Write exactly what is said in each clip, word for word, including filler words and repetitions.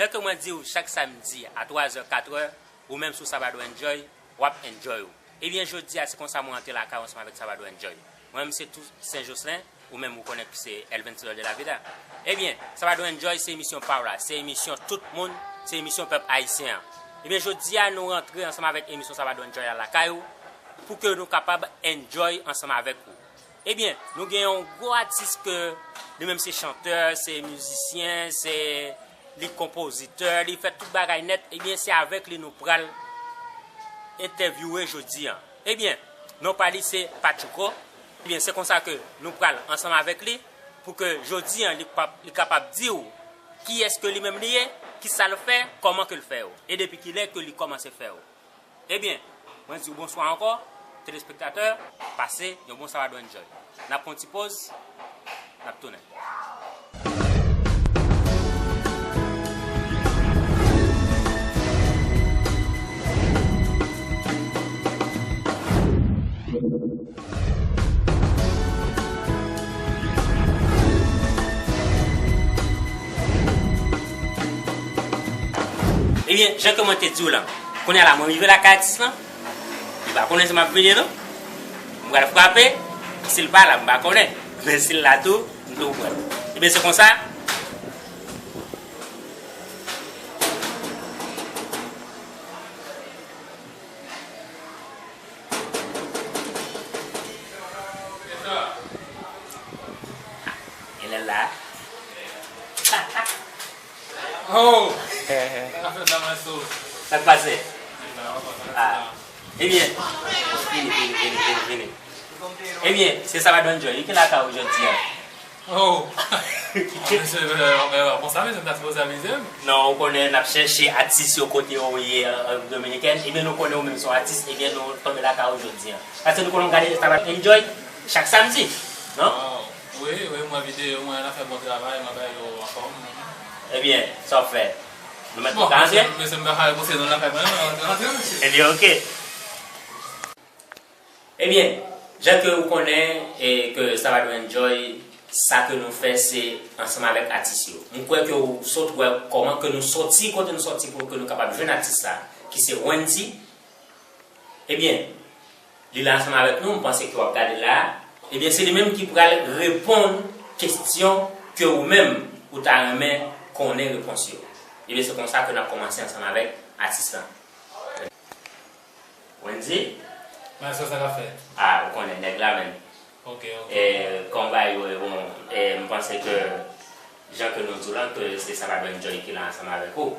Jan ke mwen di w chak samdi a twa zè, kat è, ou menm sou Sabado Enjoy, w ap enjoy ou. Ebyen, jodi a, se konsa mwen antre lakay ou ansanm avèk Sabado Enjoy. Mwen menm se tou Sen Joslin, ou menm ou konnen ki se El Vencedor de la Vida. Ebyen, Sabado Enjoy se emisyon pa w la, se emisyon tout moun, se emisyon pèp ayisyen an. Ebyen, jodi a, nou rantre ansanm avèk emisyon Sabado Enjoy la lakay ou, pou ke nou kapab enjoy ansanm avèk ou. Ebyen, nou gen yon gwo atis ke li menm se chantè, se mizisyen, se li konpozitè, li fè tout bagay nèt. Ebyen, se avèk li nou pral entèvyouwe jodi a. Ebyen, non pa li se Patchouko. Ebyen, se konsa ke nou pral ansanm avèk li pou ke jodi a li, pa, li kapab di w kiyès ke li menm li ye, kisa l fè, kòman ke l fè yo, e depi kilè ke li kòmanse fè yo. Ebyen, mwen di w bonswa ankò, telespektatè, pase yon bon Sabado Enjoy. N ap pran yon ti poz, n ap tounen. Ebyen, jan ke mwen te di w lan, kounye a la, mwen rive lakay atis lan, li pa konnen si m ap vini non. M pral frape, si l pa la, m pa konnen. Men si l la tou, m tou pran. Ebyen, se konsa. Genlè l la. Oh! Sa k pase? Ah. Ebyen, vini, vini, vini, vini, vini. Ebyen, se Sabado Enjoy ki lakay ou jodi a. Oh! Mesye, euh, euh, konsa, mesye, m ta sipoze amize m. Non, ou konnen n ap chèche atis yo kote yo ye an Repiblik Dominikèn. Ebyen, nou konnen ou menm se yon atis, ebyen, nou tonbe lakay ou jodi a. Paske nou konnen w gade Sabado Enjoy chak samdi, non? Oh, wi, wi, mwen videyo, mwen, n ap fè bon travay, mwen bay yo anfòm. Ebyen, sa w ap fè? Nou mèt ka antre? Mesye, m pa ka repoze nan lakay mwen, non, antre, antre, mesye. Ebyen, oke. Ebyen, jan ke ou konnen, e, ke Sabado Enjoy, sa ke nou fè, se ansanm avèk atis yo. M kwè ke ou sot wè kòman ke nou sòti, kote nou sòti pou ke nou kapab jwenn atis sa, ki se Wendy. Ebyen, li la ansanm avèk nou, m panse ke w ap gade la. Ebyen, se li menm ki pral reponn kesyon ke ou menm, ou ta renmen konnen repons yo. Ebyen, se konsa ke n ap kòmanse ansanm avèk atis lan. Wendy? Maestro, sa k ap fèt? Ah, ou konnen nèg la menm. Ok, ok. E, kòm bagay yo, bon, e, m panse ke, jan ke nou di w lan, ke se Sabado Enjoy ki la ansanm avèk ou.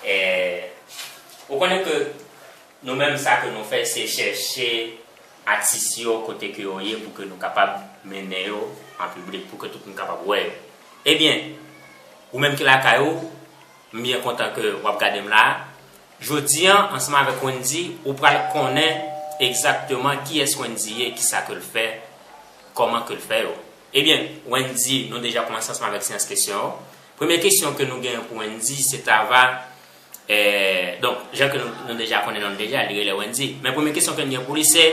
E, ou konnen ke nou menm sa ke nou fè, se chèche atis yo kote ke yo ye pou ke nou kapab mennen yo an piblik, pou ke tout moun kapab wè yo. Ebyen, ou menm ki lakay ou, m byen kontan ke w ap gade m la. Jodi a, ansanm avèk Wendy, ou pral konnen egzakteman kiyès Wendy ye, kisa ke l fè, kòman ke l fè yo. Ebyen, Wendy, nou deja kòmanse ansanm avèk seyans kesyon yo. Premye kesyon ke nou genyen pou Wendy, se ta va, eh, donk, jan ke nou, nou deja konnen non l deja, li rele Wendy. Men premye kesyon ke n gen pou li, se,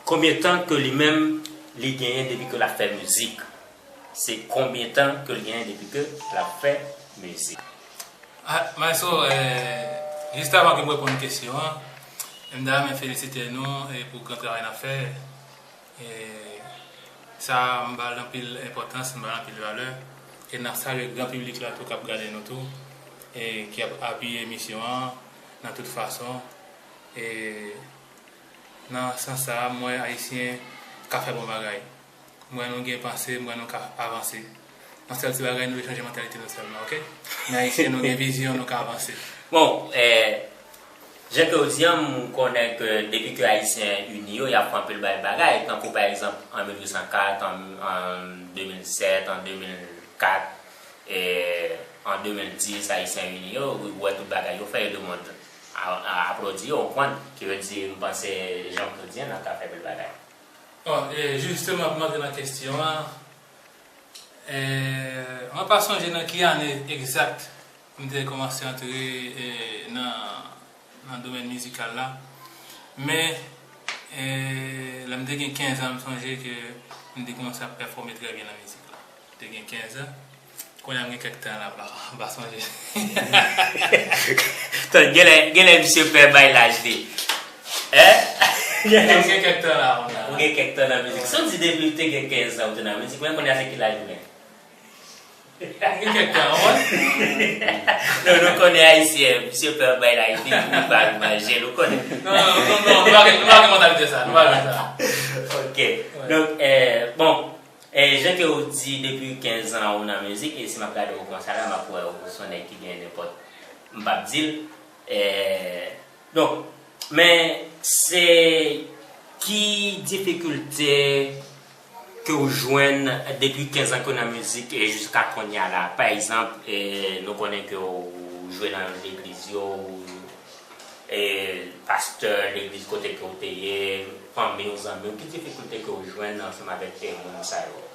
konbyen tan ke li menm li genyen depi ke l ap fè mizik? Se konbyen tan ke l genyen depi ke l ap fè mizik? Ah, Maestro, eh, jis avan ke m reponn kesyon an, m ta renmen felisite nou, eh, pou gran travay n ap fè. Eh, sa, m ba l anpil enpòtans, m ba l anpil valè. E n ap salye gran piblik la tou k ap gade nou tou, e ki ap apiye misyon an nan tout fason. E Nan sans sa a, m wè Ayisyen ka fè bon bagay. M wè nou gen panse, m wè nou ka avanse. Yon sèl ti bagay, nou dwe chanje mantalite nou sèlman, oke? Men Ayisyen, nou gen vizyon, nou ka avanse. Bon, eh, jan ke w di an, m konnen ke depi ke Ayisyen ini yo, y ap fè anpil bèl bagay. Tankou, pa egzanp, an mil uit san kat, an, an de mil sèt, an de mil kat, e an de mil dis, Ayisyen ini yo, ou wè tout bagay yo fè, e lemonn a, a aplodi yo, ou konprann? Ki vle di, m panse, jan ke w di an, n ap ka fè bèl bagay. Bon, e jisteman, pou m antre nan kesyon an, e, mwen pa sonje nan ki ane egzak m te kòmanse antre, e, nan, nan domèn mizikal la. Men, e, lè m te gen kenz an, m sonje ke m te kòmanse ap pèfòme trè byen nan mizik la. M te gen kenz an. Kounye a m gen kèk tan la, m pa, m pa sonje. Tann, genlè, genlè misye pè bay laj li. Hein? Genlè misye gen kèk tan la, kounye a. Ou gen kèk tan nan mizik. Si w di depi w te gen kenz an ou te nan mizik, men kounye a se ki laj ou gen? M gen kèk tan, w konprann? Non, nou konnen Ayisyen, misye pè bay laj li pou li pa manje, nou konnen. Non, non, non, non, nou pa gen, nou pa gen mantalite sa, nou pa gen sa. Ok. Donk, eh, bon, eh, jan ke ou di depi kenz an ou nan mizik, e si m ap gade w konsa la, m ap wè ou se yon nèg ki gen nenpòt, m p ap di l, eh, donk, men se ki difikilte ke w jwenn depi kenz an ke w nan mizik e jiska kounye a la? Pa egzanp, e, nou konnen ke w jwe nan legliz yo, ou, e, pastè legliz kote ke w te ye, fanmi w, zanmi w, ki difikilte ke w jwenn ansanm avèk, e, moun sa yo?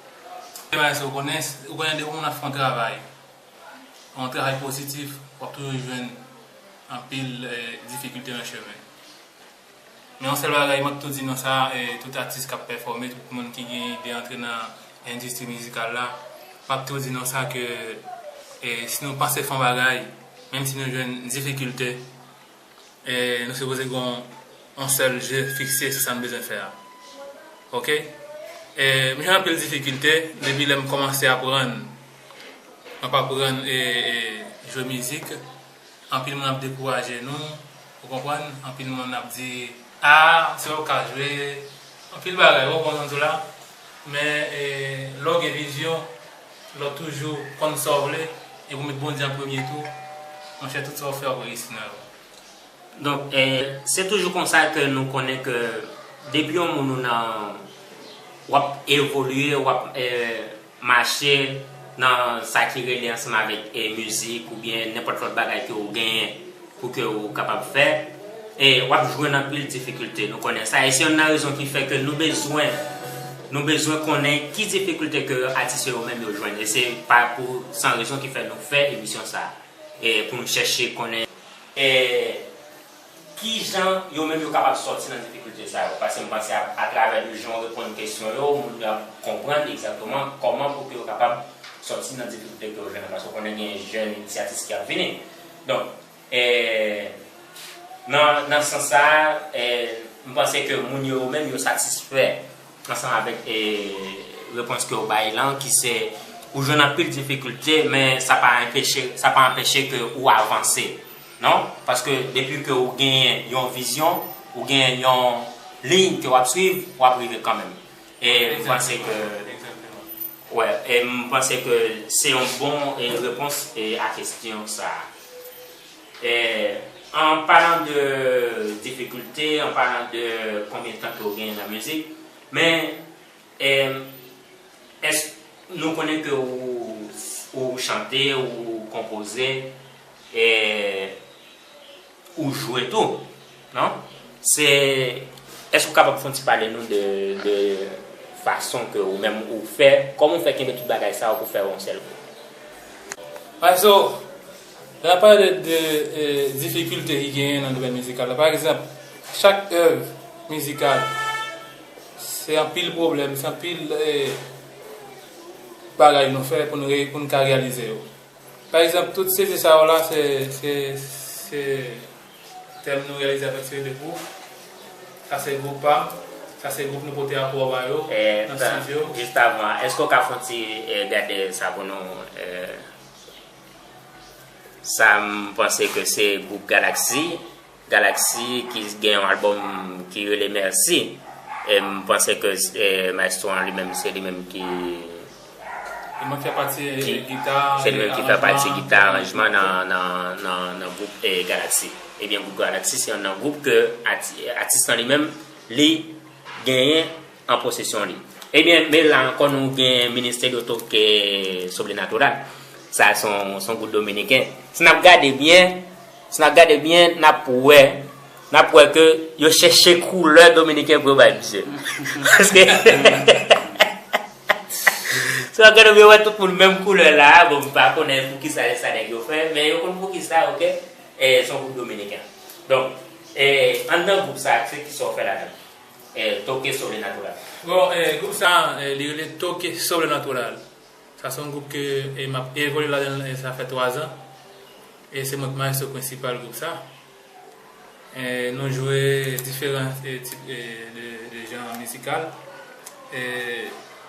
Premye bagay se w konnen, ou konnen depi yon moun ap fè yon travay, yon travay pozitif, w ap toujou jwenn anpil, eh, difikilte nan chemen. Men yon sèl bagay, m ap tou di nou sa, eh, tout atis k ap pèfòme, tout moun ki gen ide antre nan endistri mizikal la, m ap tou di nou sa ke, eh, si nou panse fè yon bagay, menm si nou jwenn difikilte, eh, nou sipoze gen yon, yon sèl je fikse sou sa n bezwen fè a. Ok? Eh, m jwenn anpil difikilte depi lè m kòmanse aprann. M ap aprann, eh, eh, jwe mizik. Anpil moun ap dekouraje nou, ou konprann? Anpil moun ap di, "Ah, se ou ka jwe." Anpil bagay, ou konprann sa m di w la. Men, eh, lè w gen vizyon, lè w toujou konn sa w vle, e pou met Bondye an premye tou, monchè, tout sa w fè, w ap reyisi nan yo. Donk, eh, se toujou konsa ke nou konnen ke depi yon moun ou nan, w ap evolye, w ap, eh, mache nan sa ki rele ansanm avèk, eh, mizik oubyen nenpòt lòt bagay ke ou genyen pou ke ou kapab fè, e w ap jwenn anpil difikilte, nou konnen sa. E se youn nan rezon ki fè ke nou bezwen, nou bezwen konnen ki difikilte ke atis yo menm yo jwenn. E se pa pou san rezon ki fè nou fè emisyon sa a. E pou nou chèche konnen, e, ki jan yo menm yo kapab sòti nan difikilte sa yo. Paske m panse a, atravè de jan w reponn kesyon yo, moun yo ap konprann egzakteman kòman pou ke yo kapab sòti nan difikilte ke yo jwenn nan. Paske w konnen gen jèn ti atis ki ap vini. Donk, e, nan, nan sans sa a, e, m panse ke moun yo, yo menm yo satisfè ansanm avèk, e, repons ke w bay lan, ki se ou jwenn anpil difikilte, men sa pa anpeche, sa pa anpeche ke ou avanse. Non? Paske depi ke ou genyen yon vizyon, ou genyen yon liy ke w ap swiv, w ap rive kanmenm. E m panse ke, wè, e m panse ke se yon bon, e, repons, e, a kesyon sa a. E, an palan de difikilte, an palan de konbyen tan ke w genyen nan mizik, men, e, èske nou konnen ke ou, ou chante, ou konpoze, e, ou jwe tou, non? Se, èske ou kapab fè yon ti pale nou de, de fason ke ou menm ou fè, kòman ou fè kenbe tout bagay sa yo pou fè yon sèl gwo? Alò, lè n ap pale de, de, eh, difikilte ki genyen nan domèn mizikal la, pa egzanp, chak èv mizikal, se anpil pwoblèm, se anpil, eh, bagay nou fè pou n re-, pou n ka reyalize yo. Pa egzanp, tout sezi sa yo la, se, se, se tèm nou reyalize avèk seri de gwoup. Sa se gwoup pa m, sa se gwoup nou pote akò ba yo nan estidyo. Jis avan, èske w ka fè yon ti, eh, gade sa pou nou, eh, sa m panse ke se gwoup Galaxy. Galaxy ki gen yon albòm ki rele Mèsi. E m panse ke, e, maestro an li menm, se li menm ki, li menm fè pati, ki, e, gita, se li menm ki fè pati aranjman, gita, aranjman nan, nan, nan, nan gwoup, e, Galaxy. Ebyen, gwoup Galaxy se yon nan gwoup ke ati-, atis lan li menm, li genyen an posesyon li. Ebyen, men la ankò nou gen Ministerio Toque Sobrenatural. Sa se yon, se yon gwoup dominiken. Si n ap gade byen, si n ap gade byen, n ap wè, n ap wè ke yo chèche koulè dominiken pou yo bay misye. Paske, si w ap gade byen, w wè tout moun menm koulè la, bon, m pa konnen poukisa se sa nèg yo fè, men yo konn poukisa, ok? E, se yon gwoup dominiken. Donk, e, anndan gwoup sa, se kisa w fè ladan? E, Toque Sobrenatural. Bon, e, gwoup sa, e, li rele Toque Sobrenatural. Sa se yon gwoup ke e m ap evolye ladan l, e sa fè twa zan. E se mwen k maestro prensipal gwoup sa. E nou jwe diferan e tip e de, de jan mizikal. E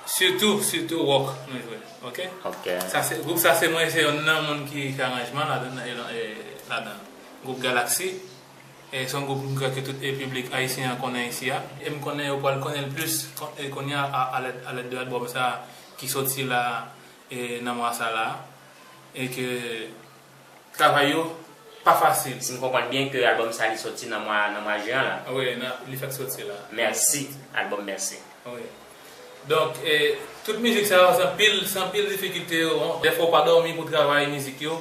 sitou, sitou wòk nou jwe. Oke? Oke. Sa se, gwoup sa se mwen, se yonn nan moun ki fè aranjman ladan, e, e, ladan. Gwoup Galaxy. E se yon gwoup m kwè ke tout e piblik ayisyen an konnen isi a. E m konnen yo pral konnen l plis kon- e kounye a a- alèd alèd de albòm sa ki soti la e nan mwa sa la. E ke travay yo pa fasil. Si m konprann byen ke albòm sa li soti nan mwa nan mwa jen an la. Wi, nan, li fèk soti la. Mèsi, albòm Mèsi. Wi. Donk, e, tout mizik sa yo, se anpil, se anpil difikilte yo. Dèfwa w pa dòmi pou travay mizik yo.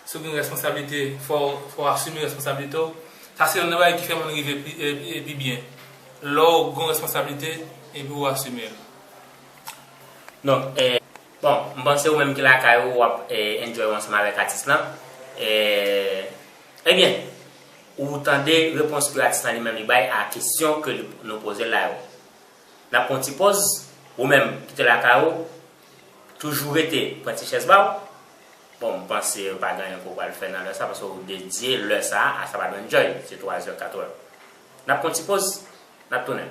Si w gen responsablite, fò, fò w asime responsablite w. Sa se youn nan bagay ki fè moun rive pi, e, pi, pi byen. Lè w gen responsablite, epi w asime l. Donk, e, bon, m panse ou menm ki lakay ou, w ap e, enjoy ansanm avèk atis lan. E, ebyen, ou tande repons ke atis lan li menm li bay a kesyon ke li- nou poze l la yo. N ap pran ti pòz, ou menm ki te lakay ou, toujou rete pran ti chèz ba w. Bon, m panse pa gen anyen ke w pral fè nan lè sa, paske w dedye lè sa a sa p ap enjoy, se twa zè, kat è. N ap pran ti pòz, n ap tounen.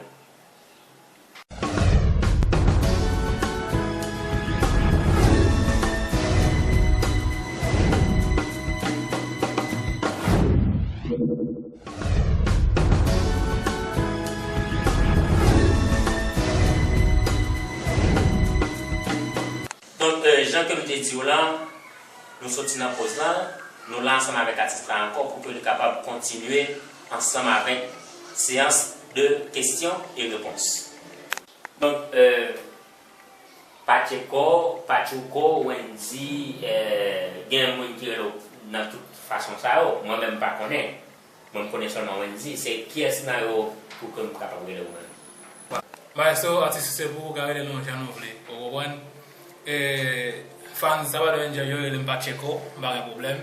Donk, e, jan ke m te di w la, nou soti nan pòz la, nou la ansanm avèk atis la ankò pou ke li kapab kontinye ansanm avèk seyans de kesyon e repons. Donk, e, Pacheco, Pachuco, Wendy, e, gen moun ki rele w nan tout fason sa yo, mwen menm m pa konnen. Mwen m konnen sèlman Wendy. Se kiyès nan yo pou ke m kapab rele ou menm? Maestro, atis se pou ou ka rele nou jan nou vle. Ou konprann? E, fans Sabado Angel yo rele m Pacheco, m pa gen pwoblèm.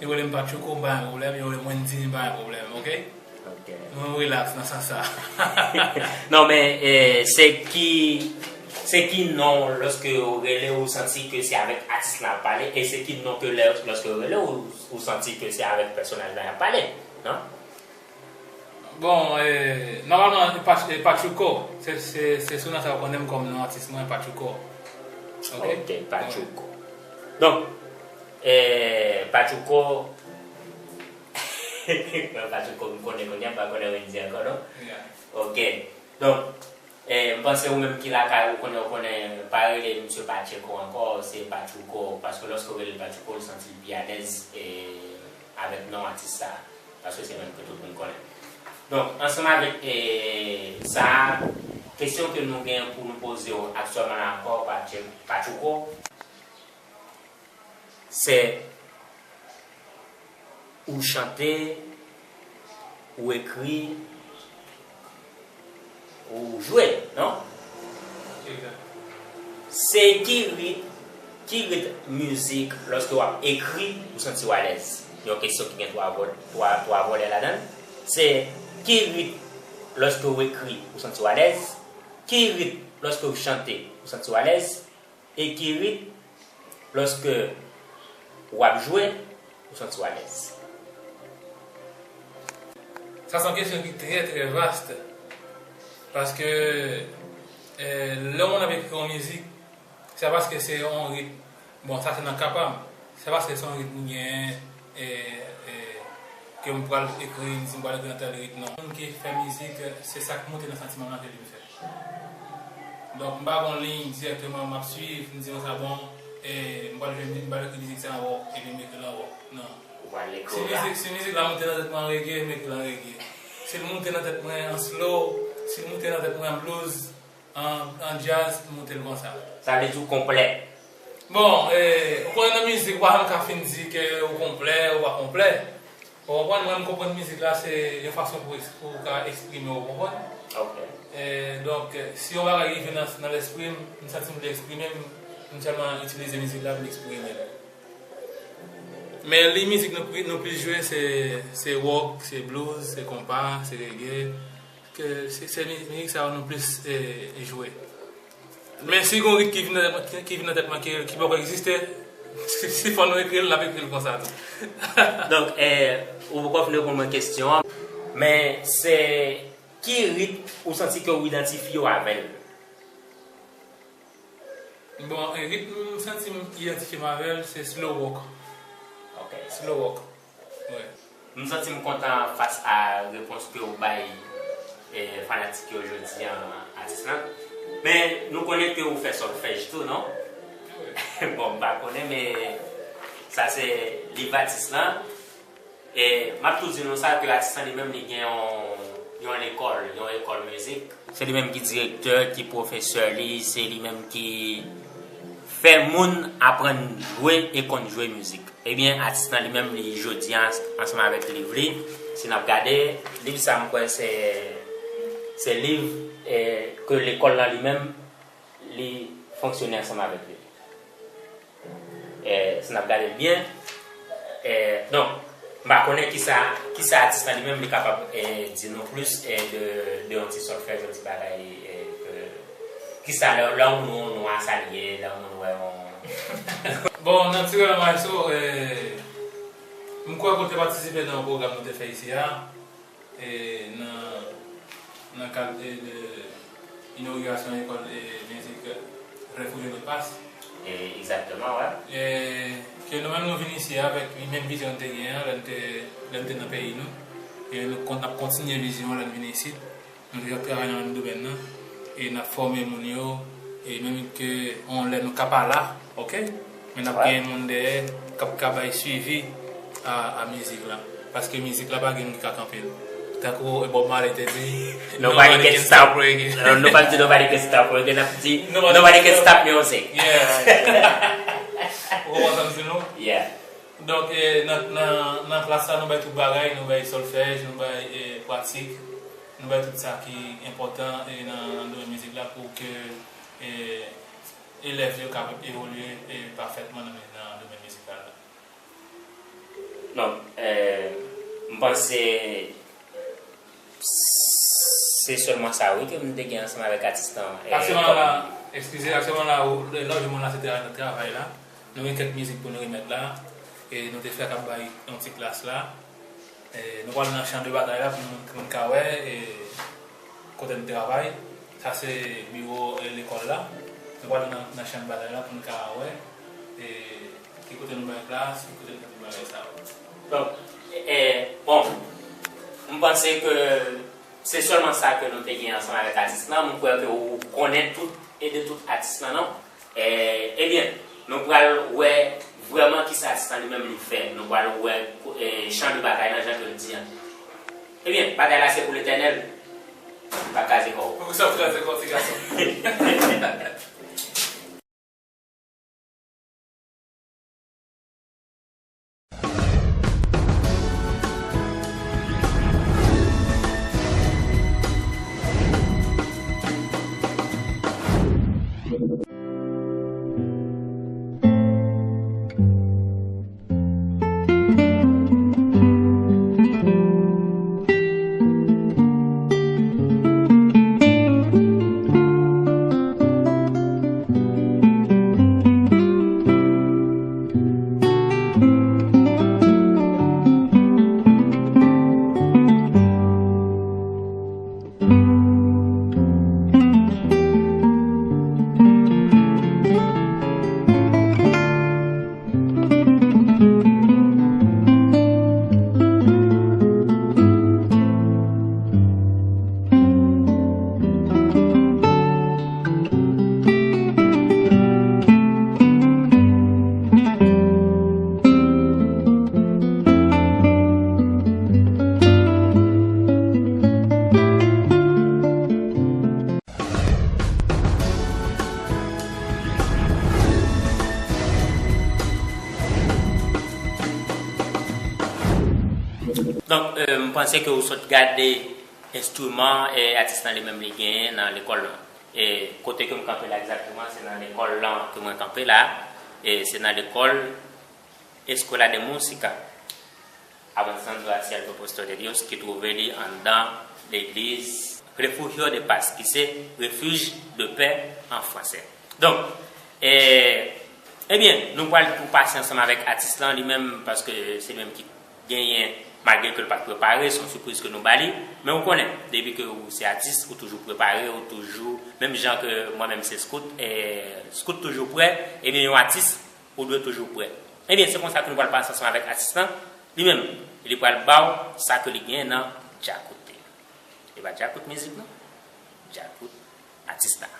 Yo rele m Pachuco, m pa gen pwoblèm. Yo rele m Wendy, m pa gen pwoblèm, oke? Ok. Nou relax nan sans sa. Non, men e, se ki se ki non lòske yo rele ou santi ke se avèk atis la ap pale, e se ki non ke lè- lòske yo rele ou, ou santi ke se avèk pèsonaj la y ap pale, non? Bon, e, nòmalman, e, Pach- e, Pachuco, se, se, se sou non sa yo konnen m kòm non atis mwen, Pachuco. Ok? Ok, Pachuco. Donk, e, Pachuco, mwen Pachuco, m konnen kounye a, m pa konnen Wendy ankò, non? Yeah. Ok. Donk, e, m panse ou menm ki lakay ou konnen, ou konnen, pa rele misye Pacheco ankò, se Pachuco, paske lòske ou rele l Pachuco, ou santi l pi alèz e, avèk non atis sa, paske se menm ke tout moun konnen. Donk, ansanm avèk e, sa, kesyon ke nou gen pou nou poze w aktyèlman la ankò, Pache- Pachuco, se ou chante, ou ekri, ou jwe, non? Egzak. Se ki rit, ki rit mizik lòske w ap ekri, ou santi w alèz? Yon kesyon ki gen twa vòl- twa, twa vòlè ladan l. Se ki rit lòske w ekri, ou santi w alèz? Ki rit lòske w chante, ou santi w alèz? E ki rit lòske w ap jwe, ou santi w alèz? Sa se yon kesyon ki trè, trè vast. Paske e, lè yon moun ap ekri yon mizik, se pa paske se yon rit. Bon, sa se nan ka pa m. Se pa paske se yon rit m genyen e, e, ke m pral ekri, m di m pral ekri nan tèl rit, non. Moun ki fè mizik, se sa k moute nan santiman m nan ke li m fè. Donk, m pa gon liy dirèkteman m ap swiv, m di konsa, bon, e, m pral jwe, m pral ekri mizik sa an wòk, epi m ekri l an wòk. Non. Ou pral Si ekri la. mizik, si mizik la moute nan tèt mwen an reggae, m ekri l an reggae. Si l moute nan tèt mwen an slow, si l moute nan tèt mwen an blues, an, an jazz, m moute l konsa. Sa vle di ou konplè. Bon, e, ou konnen nan mizik, ou pa janm ka fin di ke ou konplè, ou pa konplè. Ou konprann? Mwen, m konprann mizik la, se yon fason pou, eks- pou w ka eksprime w, ou konprann? Ok. E, donk, si yon bagay rive nan, nan lespri m, m santi m vle eksprime m, m sèlman itilize mizik la pou m eksprime l. Men li mizik nou, pli- nou plis jwe, se, se wòk, se blues, se konpa, se reggae. Ke se, se mi- mizik sa yo nou plis e, jwe. Men si gon rit ki vin nan tèt mwen, ki, ki vin nan tèt mwen, ki, ki poko egziste, si, si fò nou ekri l, n ap ekri l konsa tou. Donk, eh, ou poko fin reponn mwen kesyon an, men se ki rit ou santi ke ou idantifye w avè l? Bon, eh, rit m santi m idantifye m avè l, se slow rock. Ok. Slow rock. Wi. M santi m kontan fas a repons ke w bay, eh, fanatik yo jodi an, atis lan. Men nou konnen ke ou fè sòlfèj tou, non? Wi. Bon, m pa konnen, men sa se liv atis lan. E m ap tou di nou sa, ke atis lan li menm li gen yon, yon lekòl, yon ekòl mizik. Se li menm ki direktè, ki pwofesè li, se li menm ki fè moun aprann jwe e konn jwe mizik. Ebyen, atis lan li menm, li jodi a, ansanm avèk liv li, si n ap gade, liv sa, m kwè se, se liv, eh, ke lekòl lan li menm, li fonksyone ansanm avèk li. Eh, si n ap gade l byen, eh, donk, m pa konnen kisa, kisa atis lan li menm li kapab, eh, di nou plis, eh, de, de yon ti sòlfèj, yon ti bagay, eh, ke, kisa lè, lè yon moun wè yon nwa, sa li ye, lè yon moun wè yon Bon, natirèlman, Ayso, eh, m kwè ke w te patisipe nan yon pwogram nou te fè isi a, eh, nan, nan kad, eh, de inogirasyon ekòl, eh, mizik Refoulé Lotpas. Eh, egzakteman, wè. Eh, ke nou menm nou vin isi a avèk menm vizyon nou te gen an, lè n te, lè n te nan peyi nou. E nou kon-, n ap kontinye vizyon an lè n vin isit. Nou deja travay nan menm domèn nan, e n ap fòme moun yo, e menm ke yon lè nou ka pa la, ok? Men n ap Wè. Gen moun dèyè k ap ka bay swivi a, a mizik la. Paske mizik la pa gen moun ki ka kanpe l. Tankou Bob Marley te di, Nobody can stop reggae. Nobody, nobody can stop reggae. N ap di, nobody can stop music. Yeah. Ou konprann sa m di nou? Yeah. Donk, eh, nan, nan, nan klas la, nou bay tout bagay, nou bay sòlfèj, nou bay, eh, pratik, nou bay tout sa ki enpòtan, eh, nan, nan domèn mizik la pou ke, eh, elèv yo kapab evolye, eh, pafètman nan, nan domèn mizikal la. Donk, eh, m panse se sèlman sa, wi, ke m te gen ansanm avèk atis lan, eh, Aktyèlman la, eskize, aktyèlman la, ou, lè, lè w jwenn mwen la, se te nan travay la. Nou gen kèk mizik pou nou remèt la. E nou te fè k ap bay yon ti klas la. E nou pral nan chan de batay la pou moun, pou moun ka wè, e kote n travay. Sa se biwo, e, lekòl la. Nou pral nan, nan chan de batay la pou nou ka wè, e, ki kote nou bay klas, ki kote n fè tout bagay sa yo. Donk, e, bon, m panse ke se sèlman sa ke nou te gen ansanm avèk atis lan. M kwè ke ou konnen tout e de tout atis lan, non? Eh, ebyen, nou pral wè vrèman kisa atis lan li menm li fè. Nou pral wè, eh, chan de batay lan, jan ke l di an. Ebyen, batay la se pou Letènèl. Pa kraze kò w. Pou sa w kraze kò w, ti gason. Donk, eh, m panse ke ou sot gade enstriman, eh, atis lan li menm li genyen nan lekòl lan. Eh, kote ke m kanpe la egzakteman, se nan lekòl lan ke mwen kanpe la. Eh, se nan lekòl Escuela de Música Avanzando hacia el Propósito de Dios ki twouve li anndan legliz Refugio de Paz, ki se Refuge de Paix an fransè. Donk, e, ebyen, nou pral pou pase ansanm avèk atis lan li menm, paske se li menm ki genyen, malgre ke l pa t prepare, se yon sipriz ke nou ba li. Men ou konnen, depi ke ou se atis, ou toujou prepare, ou toujou, menm jan ke mwen menm se scout, e, scout toujou prè, ebyen yon atis, ou dwe toujou prè. Ebyen, se konsa ke nou pral pase ansanm avèk atis lan, li menm, li pral ba w sa ke li genyen nan djakout li. E pa djakout mizik non, djakout atis la.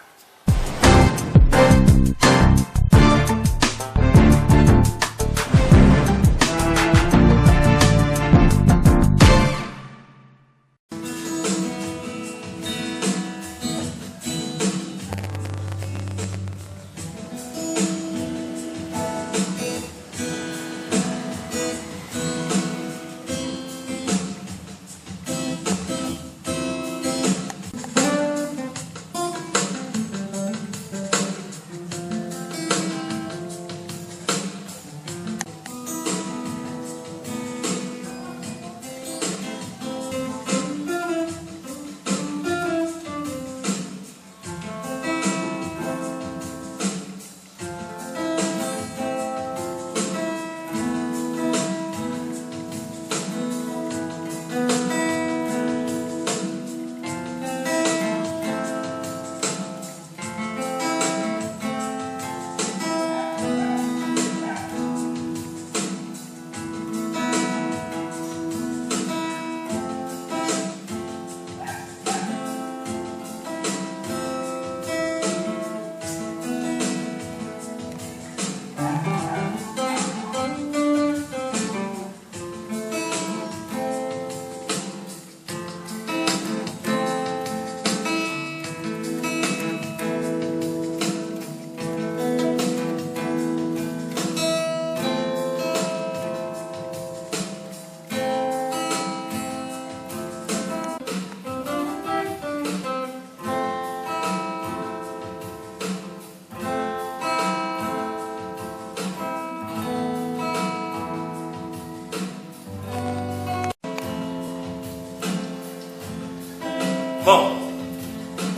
Bon,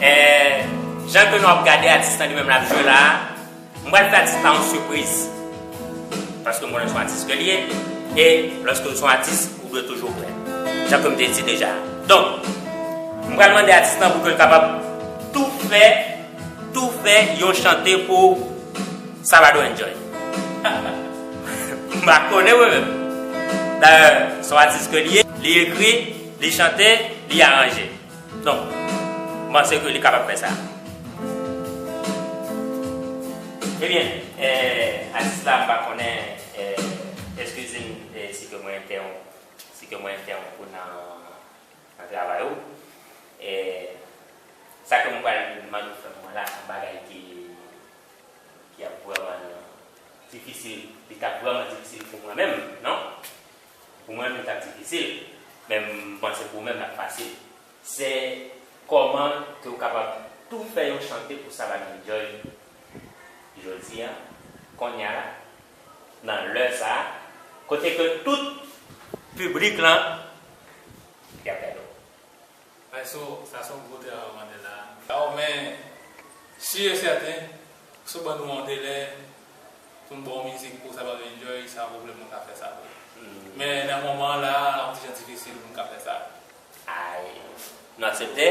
eh, jan ke nou ap gade atis lan li menm l ap jwe la a, m pral fè atis la yon sipriz. Paske m konnen se yon atis ke l ye. E lòske w se yon atis, ou dwe toujou prè. Jan ke m te di deja. Donk, m pral mande atis lan pou ke l kapab tou fè, tou fè yon chante pou Sabado Enjoy. M pa konnen mwen menm. Dayè, se yon atis ke l ye, li ekri, li chante, li aranje. Donk, m panse ke li kapab fè sa. Ebyen, eh, atis la, m pa konnen, eh, eskize m, eh, si ke mwen entèwonp, si ke mwen entèwonp ou nan, nan travay ou. Eh, sa ke mwen pral mande w fè pou mwen la, se yon bagay ki ki ap vrèman difisil. Li t ap vrèman difisil pou mwen menm, non? Pou mwen menm, li t ap difisil. Men m panse pou ou menm, l ap fasil. Se kòman ke w kapab tou fè yon chante pou Sabado Enjoy jodi a, kounye a la, nan lè sa a, kote ke tout piblik lan, y ap gade w. Ay, so, sa se yon gwo travay w mande la. Aw, men, si e sèten, si w ban nou yon delè pou n ba w mizik pou Sabado Enjoy, sa pwoblèm, nou ka fè sa vre. Men nan moman la, yon ti jan difisil pou n ka fè sa. Ay, nou aksepte?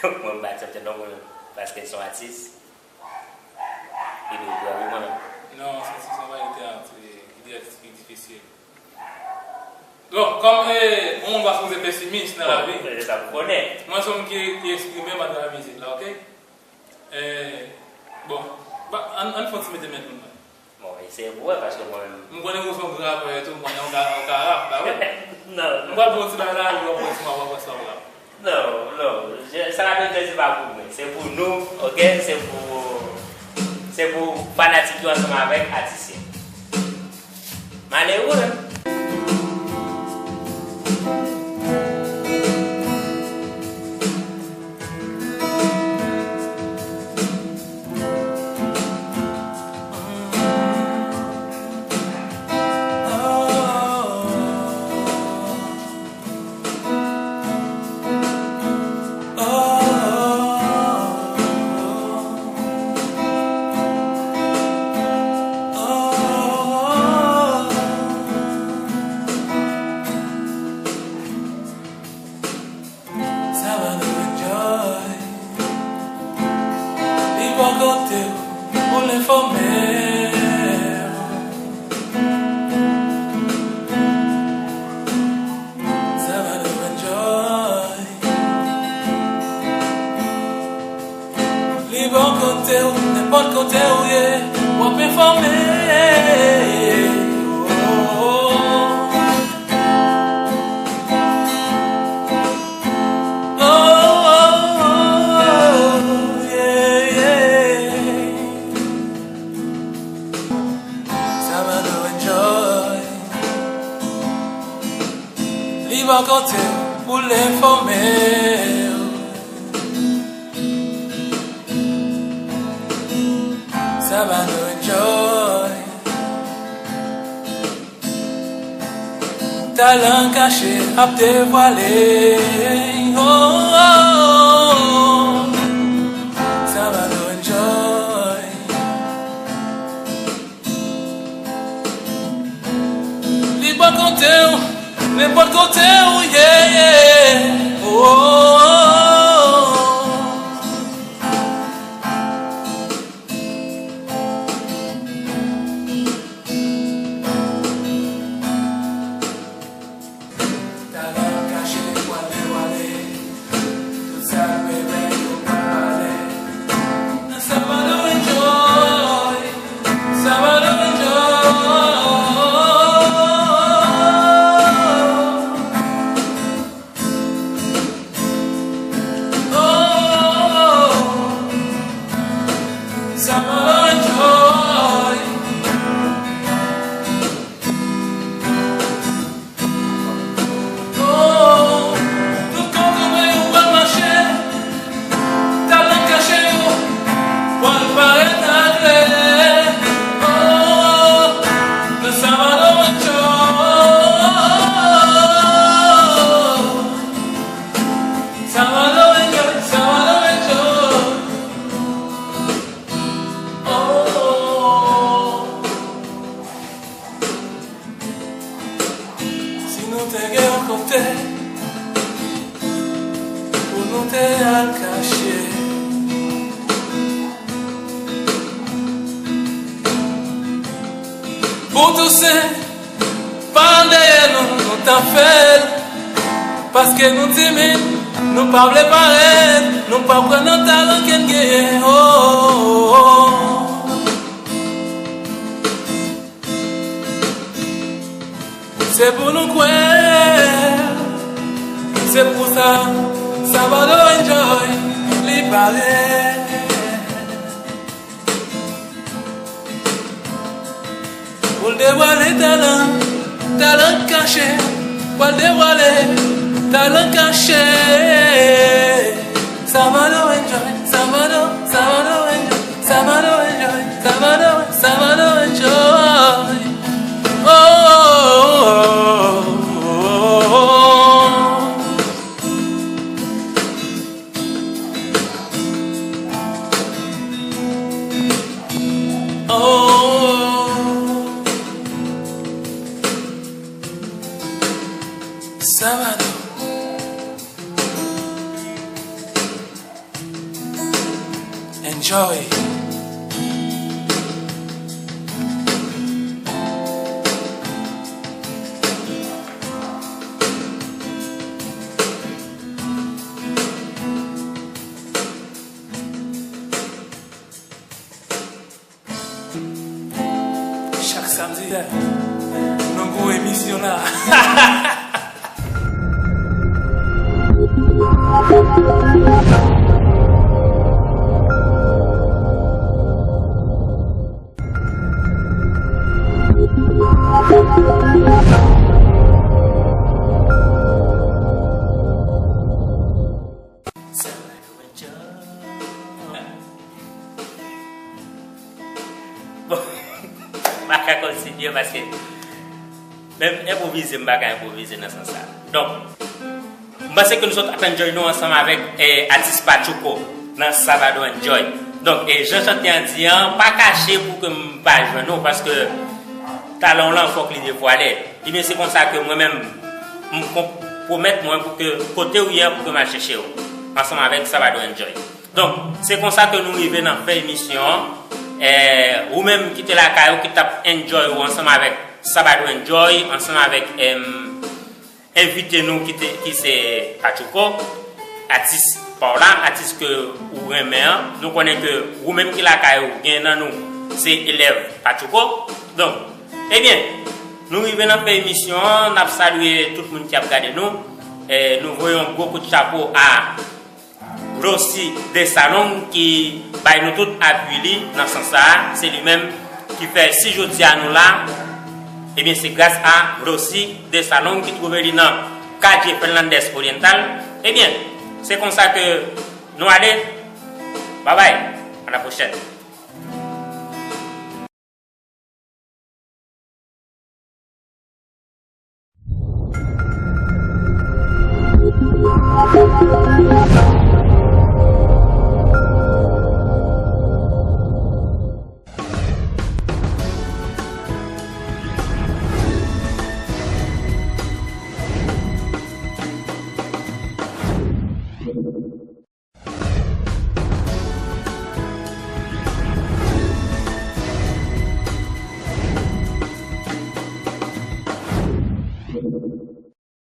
Mwen, m pa aksepte non, mwen, paske se yon atis. Li dwe prè wi, mwen menm. Non, se, se yon bagay ki, ki, ki difisil. Bon, kòm, eh, yon moun pa sipoze pesimis nan lavi, bon, se sa m konnen. Mwen se yon moun ki, ki eksprime m atravè mizik la, oke? Eh, bon, ba, ann, ann fè yon ti mete men pou mwen. Bon, eseye pou wè, paske mwen menm. M konnen ou se yon gran rapè etou, m konnen ou ka, ou ka rap, pa vre? Non, non. M pral ba w yon ti bagay la, ou pral pran ti mwa, ou pral pran sa w rap. Non, non, je, sa n ap jwe se pa pou mwen, se pou nou, oke? Se pou, se pou fanatik yo ansanm avèk atis yo. Malere. Enfòme w. Sabado Enjoy. Li bò kote w, nenpòt kote w ye, w ap enfòme. Oh, oh, oh. Oh, oh, oh, yeah, yeah. Sabado Enjoy. Li bò kote w pou l enfòme w. Sabado Enjoy. Talan kache ap devwale. Oh, oh, oh. Sabado Enjoy. Li bò kote w, nenpòt kote w ye. Oh, oh, oh. Talan kache pwal devwale. Tout sa k bebe yo pral pale. Nan Sabado Enjoy. Sabado Enjoy. Oh, Sabado Enjoy. Oh, tout kote w wè yo pral mache, talan kache yo pral parèt aklè. Oh, nan Sabado Enjoy. Sabado Enjoy, Sabado Enjoy. Oh. Si nou te gen yon kote pou nou te al kache, pou touse pa dèyè nou, nou t ap fè l. Paske nou timid, nou pa vle parèt, nou pa kwè nan talan ke n genyen. Oh, oh, oh. Se pou nou kwè. Se pou sa, Sabado Enjoy, li pare. Pou l devwale talan, talan kache. Pou l devwale talan kache. Sabado Enjoy, Sabado, Sabado Enjoy, Sabado Enjoy, Sabado, Sabado Enjoy. Oh, oh, oh, oh, oh. Oh. Sabado. Enjoy. Chak samdi, nou gwo emisyon la. Bon, m pa ka kontinye paske menm enpwovize, m pa ka enpwovize nan sans sa. Donk, m panse ke nou sot ap enjoy nou ansanm avèk, eh, atis Patchouko nan Sabado Enjoy. Donk, eh, jan chante an di an, pa kache pou ke m pa jwenn ou, paske talan w lan, fòk li devwale. Ebyen, se konsa ke mwen menm, m konpwomèt mwen pou ke kote w ye a, pou ke m al chèche w, ansanm avèk Sabado Enjoy. Donk, se konsa ke nou rive nan fen emisyon an. Eh, ou menm ki te lakay ou, ki t ap enjoy ou ansanm avèk Sabado Enjoy, ansanm avèk, em, envite nou ki te, ki se Patchouko, atis pa w la, atis ke ou renmen an. Nou konnen ke ou menm ki lakay ou, gen nan nou, se elèv Patchouko. Donk, ebyen, nou rive nan fen emisyon an, n ap salye tout moun ki ap gade nou. Eh, nou voye yon gwo kout chapo a Rossy Desalong ki bay nou tout apui li nan sans sa a. Se li menm ki fè si jodi a nou la, ebyen, se gras a Rossy Desalong ki twouve li nan Calle Fernández Oriental. Ebyen, se konsa ke nou ale. Babay, a la pwochèn.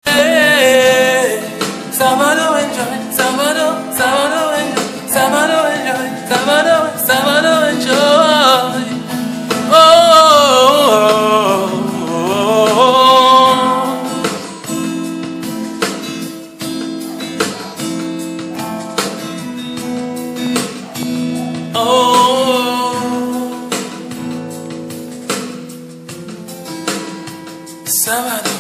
Hey, Sabado enjoy, Sabado, Sabado enjoy, Sabado enjoy, Sabado, Sabado enjoy. Oh, oh, oh, oh, oh. Oh, Sabado.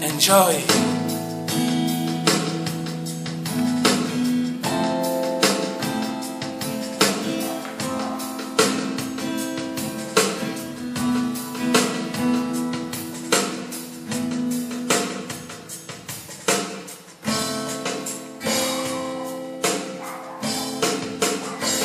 Enjoy.